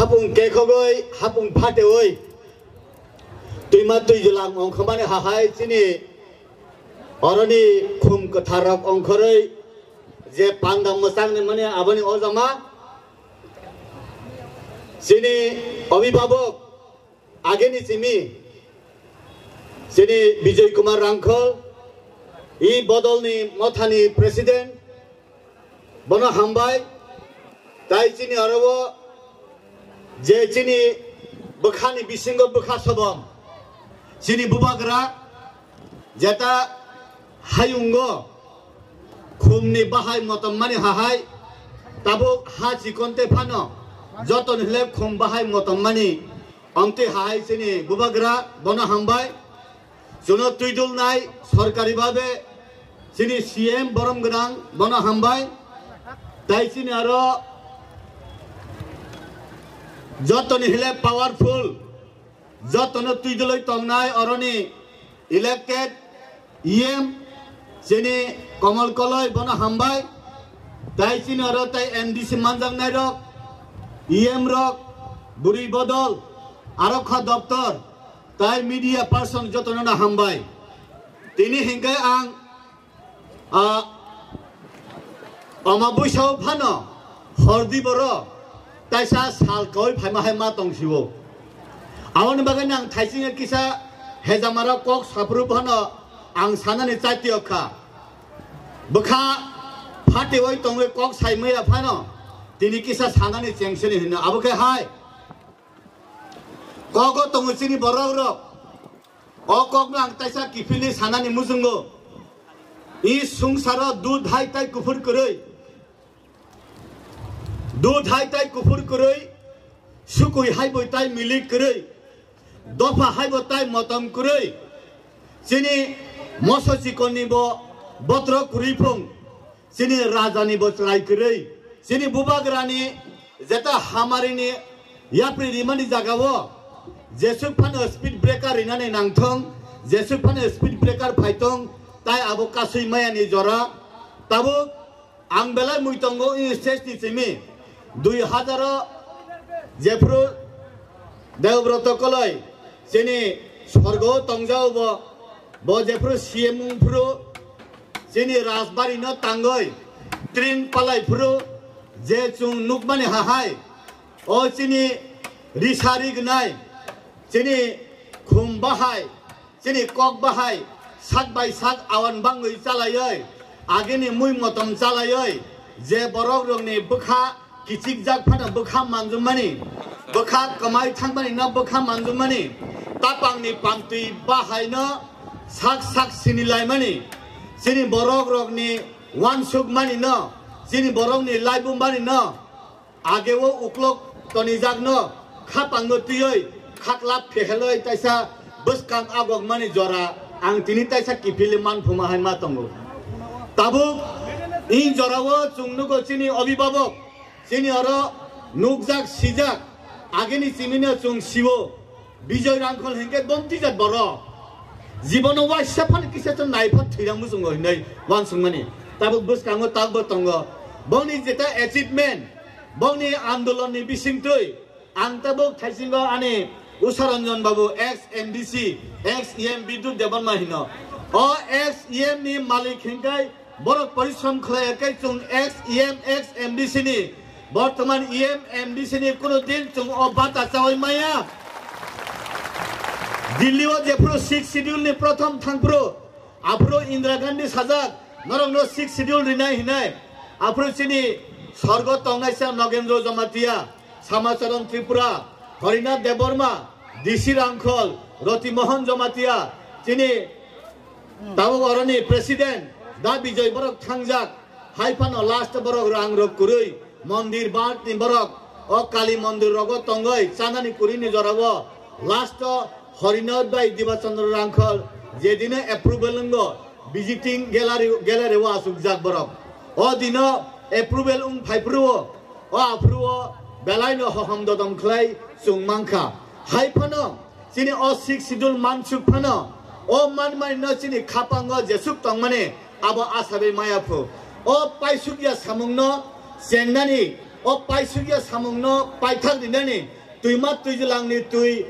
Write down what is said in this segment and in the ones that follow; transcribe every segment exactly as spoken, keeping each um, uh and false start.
Hapung kekhogwi, hapung phatewi, twima twijwlang ongkhormani hahai chini oroni khum kwtharrok ongkhorwi je panda mwchangni mani aboni ojama chini obibabok ageni simi chini Bijoy Kumar Rangkhol, i bodolni mothani president, bono hambai. Tai chini aro o je chini bwkhani bisingo bwkha sobom, chini bubagra jeta hayungo khumni bahai motom mani hahai, tabuk ha chikonte phano jotoni hile khum bahai motom mani. Amtwi hai chini bubagra bono hambai. Chuno twidulnai sorkari babe chini C M borom gwnang bono hambai. Tai chini aro jotoni hile powerful, jotono twiduloi tongnai oroni elected E M chini Komol Koloi bono hambai. Tai chini oro tai M D C manjaknai rok, E M rok, bwrwi bodol, aro kha doptor, tai media person jotono no hambai. Tini hinkhe ang, ah, Oma buisao phano hordi boro taisa sal kawi phaima hai ma tong siwo. Aboni bagwi nang thaising kisa hejamara kok sapru phano ang sanani chaitio kha. Bwkha phatewi tongwi kok sai maya phano tini kisa sanani chengseni hino. Abo khe hai kogo tongo chini borok rok. O kokno ang taisa kiphilni sanani muchungo. I sungsaro dudh hai tai kuphur kwrwi. Dudh hai tai kuphur kwrwi, sukui hai bo tai milik kwrwi, dopha hai bo tai motom kwrwi. Chini moso chikonni bo botro kwrwi phung, chini rajani bo chwrai kwrwi, chini bubagrani jeta hamarini yapri rimani jagao jesuk phano speed breaker rinani nangthong, jesuk phano speed breaker phaitong, tai abo kasui mayani jora. Tabuk ang belai mui tongo in stage ni simi dui hazar o jephru Deobroto Koloi chini sorgo tongjao bo, bo jephru C M wngphru chini Rajbari no tangoi tring palai phru je chung nukmani hahai o chini risari gnai chini khum bahai chini kok bahai sak bai sak awan bangwi chalaioi, agini mui motom chalaioi, je borok rokni bwkha kichikjak phano bwkha manjukmani, bwkha kwmai thangmani no bwkha manjukmani, tapangni pamtwi bahai no sak sak sinilaimani, chini borok rokni wansukmani no, chini borokni laibumani no, Age o uklok tonijakno khapangno twiwi khaklap phehelwi taisa bwskang agokmani jora ang tini taisa kiphilwi manphuma hai ma tongo. Tabuk in jorao chwng nugo chini obibabok, chini oro nukjak sijak, ageni chimino chwng siwo. Bijoy Rangkhol hinkhe bomtijak borok. Jibono waisa phano kisa chwng naiphar thwirang muchungo hinwi wansukmani. Tabuk bwskango takbo tongo. Bongni jeta achievement, bongni andolonni bisingtwi ang tabuk thaisingo ani Usha Ranjan Babu, ex M D C, ex E M Bidut Debbarma hino. O ex E M ni malik hinkhe Borok porishrom khlai khe chwng ex E M, ex M D C ni, bortoman E M, M D C ni kuno din chwng o bata chawi maya. Delhi o jephru sixth schedule ni prothom thangphru, aphru Indira Gandhi sajak, norokno sixth schedule rinai hinai. Aphru chini sorgo tongnaisa Nogendra Jamatia, Samacharan Tripura, Harinath Debbarma, D C Rangkhol, Roti Mohan Jamatia, chini tabuk oroni president, da Bijoy borok thangjak, hai phano last borok rang rok kwrwi, mondir bat ni borok, o Kali mondir rogo tongoi, chanani kwrwi ni jorao, last o Harinath bai Diba Chandra Rangkhol, jedino approval wngo, visiting gallery, gallery o achukjak borok. O dino approval wng phaiphru o, O aphuru o belai no hohom dodom khlai chwng mankha. Hai phano chini o sixth schedule mansuk phano o manmani no chini khapango jesuk tongmani abo asabai maya phu. O paisukya samung no chengnani O paisukya samungno paithak rinani twima twijlangni twi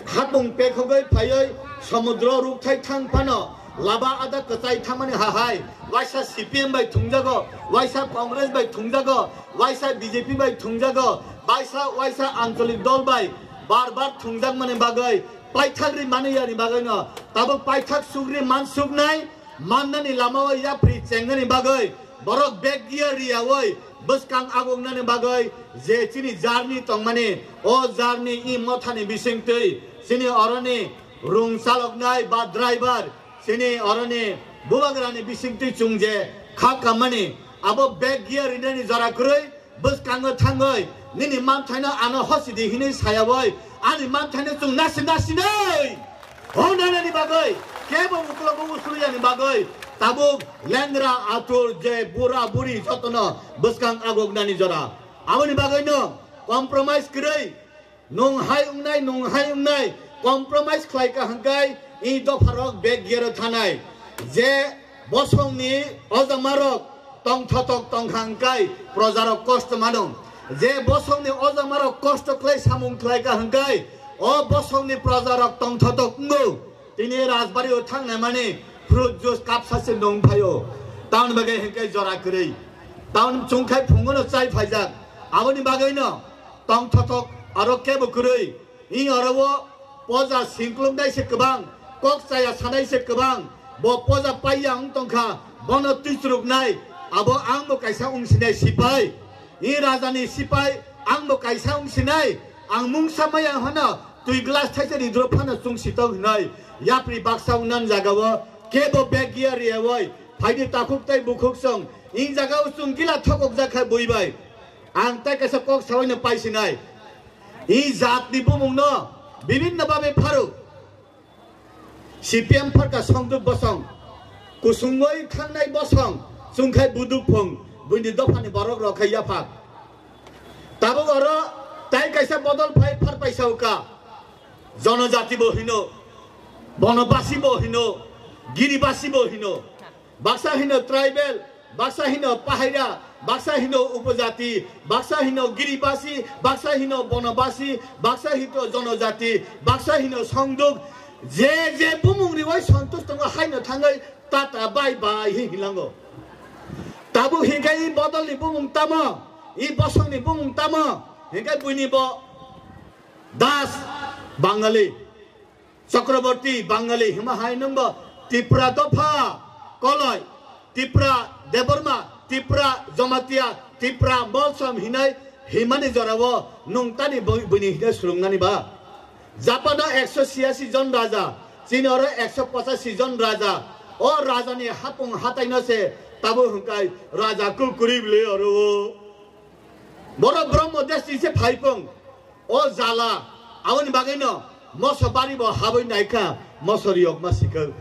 hapung pekhogwi phaiwi somudro rukthai thang phano laba ada kwchai thangmani hahai waisa C P M bai thungjago, waisa Congress bai thungjago, waisa B J P bai thungjago, waisa, waisa ancholik dol bai bar bar thungjakmani bagwi paithak ri manwi yani bagwino tabuk paithak sugri mansuknai mannani lamao yapri chengnani bagwi borok bag gear riyawi bwskang agognani bagwi je chini jarni tongmani o jarni i mothani bisingtwi chini oroni rung chaloknai ba driver chini oroni bubagrani bisingtwi chwng je kha kammani abo bag gear rinani jora kwrwi bwskango thangwi nini manthaino ano hosidi hinwi sayawoi ani manthaino chwng nasi nasinai honanani bagwi kebo uklogo usuluyani bagwi tabuk lengra atur je bura buri jotono bwskang agognani jora aboni bagwino compromise kwrwi nwng hai wngnai nwng hai wngnai compromise khlai ka hwnkhe i dopharok bag gear thanai je bosongni ojamarok tongthotok tongkha hwnkhe projarok kosto mano. Je bosongni ojamarok kosto khlai samung khlai ka hwnkhe o bosongni projarok tongthotok wngo. Tini rajbari o thangnai mani fruit juice kapsa se nung phaio. Taun bagai hwnkhe jora kwrwi. Taun chungkhai phungono chai phaijak. Aboni bagwino tongthotok aro kebo kwrwi. Ing oro o poja singkluknai se kwbang, kok chaya sanai se kwbang. Bo poja paiya wng tongkha, bono twichuruknai. Abo ang bo kaisa wngsinai sipai. Ing rajani sipai, ang bo kaisa wngsinai. Ang mungsa maya hano twi glass thaisa ni dro phano chungsi tong hinoi. Yapri baksa wngnan jagao kebo bag gear riyawoi. Phaidi takhuk tai bukhuk song. Ing jagao chwng gila thokok jakha bui bai. Ang tai kaisa kok sawaino paisinai. I jatni bumungno bibinno babe pharo. C P M pharka songduk bosong. Kusungoi thangnai bosong. Chungkhai buduk phung. Buini dophani borok rok khai yaphak. Tabuk oro tai kaisa bodol phai phar paisa uka. Jonojati bo hino. Bonobasi bo hino. Giribasi bo hino. Baksa hino tribal, baksa hino pahaira, baksa hino upojati, baksa hino giribasi, baksa hino bonobasi, baksa hino jonojati, baksa hino songduk. Je je bumung riwai sontush tongo haino thangwi tata bai bai hi hilango. Tabuk hinkai i bodolni bumung tamo, i bosongni bumung tamo, hinkai buini bo Das Bangali. Chakraborty Bangali hima hai nwng bo Tipra dopha koloi, Tipra Debbarma, Tipra Jamatia, Tipra Molsom hinai himani jorao nwng tani bui-, buini hinai swrwngnani ba? Japano ekso siyasi jon raja, chini oro ekso pochashi jon raja. O rajani hapung hataino se tabo hwnkai raja kukuri bwle oro o. Borok Brahmo desh ni se phaipung. O jala, aboni bagwino moso bari bo habwi naikha, moso riyok ma sikau.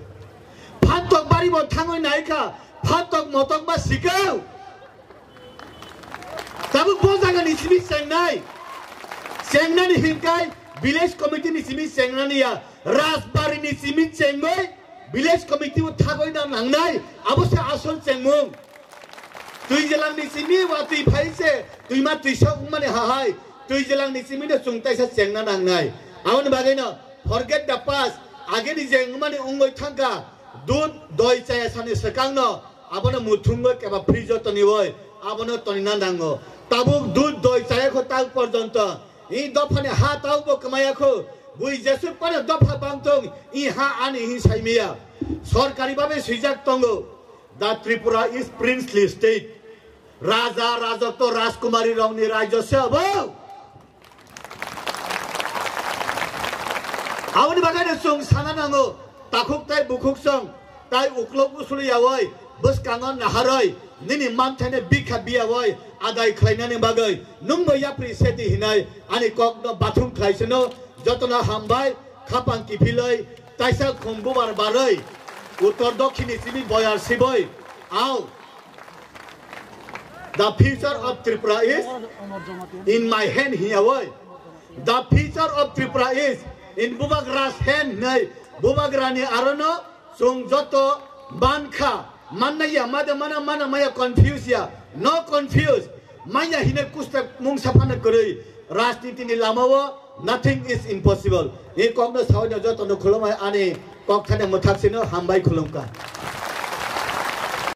Phantok bari bo thangwi naikha, phantok motok ma sikau. Tabuk bo jaga ni simi chengnai. Chengnani hinkai village committee ni simi chengnani ya, Rajbari ni simi chengwi village committee o thagwi na nangnai, abo se asol chengmung. Twijelangni simi watwi phai se twima twisok wngmani hahai, twijelangni simi no chwng taisa chengna nangnai. Aboni bagwino forget the past, ageni je wngmani wngwi thangkha, dud doi chaya sani swkangno abono muthungwi keba fridge o toniwi abono tonina nango. Tabuk dud doi chaya kho tak porjonto i dophani ha tabukbo kwmaya kho, bui jesuk phano dopha bangthung i ha ani hin saimiya. Sorkari babe swijak tongo. The Tripura is princely state. Raja, rajotto, rajkumari rokni rajyo se abo. Aboni bagwi no chwng sana nango, takhuk tai bukhuk chwng tai uklok usuli yawoi, bwskango naharoi, nini manthaino bikha biyawoi adai khlainani bagwi nwngbo yapri seti hinai ani kokno bathum khlaisino. Jotono hambai, khapang kiphiloi, taisa khum bubar baroi, uttor dokhini simi boyar siboi, au. The future of Tripura is in my hand, hiyawoi. The future of Tripura is in Bubagra's hand, nei Bubagrani arono chwng joto mankha, mannaya, made mana, mana maya, confuse ya, no confuse. Manya hine kuste mung saphano kwrwi rajniti ni lamao nothing is impossible. Ni kokno sawi no joto no khulumai ani kok thani mwthak sino hambai khulumkha.